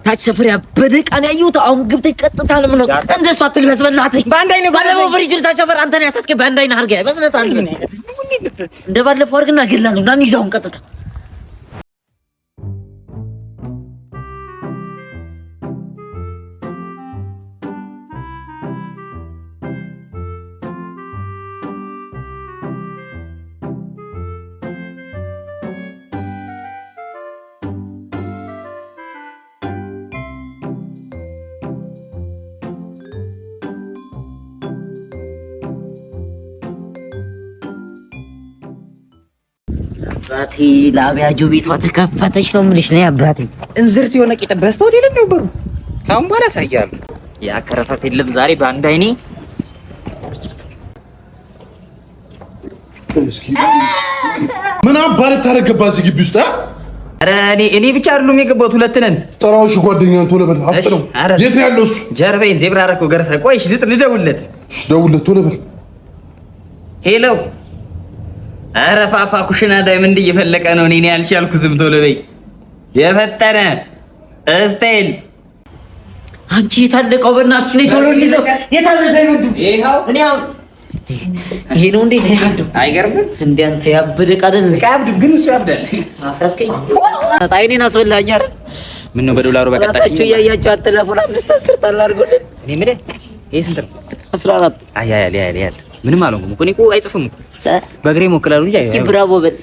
ታች ሰፈር ያበደ ዕቃ ነው ያየሁት። አሁን ግብተህ ቀጥታ ነው የምለው። እንደሱ አትልበስ በእናትህ። በአንድ አይነት ባለፈው ፍሪጅ ታች ሰፈር አንተ ነው ያሳስከኝ። በአንድ አይነት አድርገህ በስነ ስርዓት ልበስ። እንደ ባለፈው አድርግና እገልሃለሁ። ና እንሂድ አሁን ቀጥታ። አባቴ ለአብያጆ ቤቷ ተከፈተች ነው የምልሽ። ነይ አባቴ። እንዝርት የሆነ ቂጥ በስተውት የለም ነበሩ። ካሁን በኋላ አሳያለሁ። ያ ከረፈት የለም ዛሬ በአንድ አይኔ። ምን አባር ታረገባ እዚህ ግቢ ውስጥ? ኧረ እኔ ብቻ አይደሉም የገባሁት፣ ሁለት ነን። ጠራው። እሺ ጓደኛህን ቶሎ በል አፍጥነው። የት ነው ያለው እሱ? ጀርባዬን ዜብራ አደረከው ገረፈ። ቆይ እሺ ልደውልለት። እሺ ደውልለት ቶሎ በል። Hello፣ ኧረ ፋፋ ኩሽና diamond እየፈለቀ ነው። እኔ ያልቻልኩትም ቶሎ በይ የፈጠነ እስቴል። አንቺ የታለቀው በእናትሽ ነይ ቶሎ ይዘው። የታለ diamond ኡ? እኔ አሁን ይሄ ነው እንዴ diamond ኡ? አይገርምም እንዴ አንተ ያበደ ዕቃ አይደል? ዕቃ ያብድም ግን እሱ ያብዳል። አሳስከኝ፣ አይኔን አስበላኝ። አይደል ምን ነው በዶላሩ በቀጣሽ እያያቸው አትለፉን። 5 10 ጣል አድርጎልን። እኔ የምልህ ይሄ ስንት ነው? 14። አይ አይ አይ አይ ምንም አልሆንኩም እኮ እኔ እኮ አይጽፍም እኮ በእግሬ እሞክራለሁ እንጂ። እስኪ bravo በል።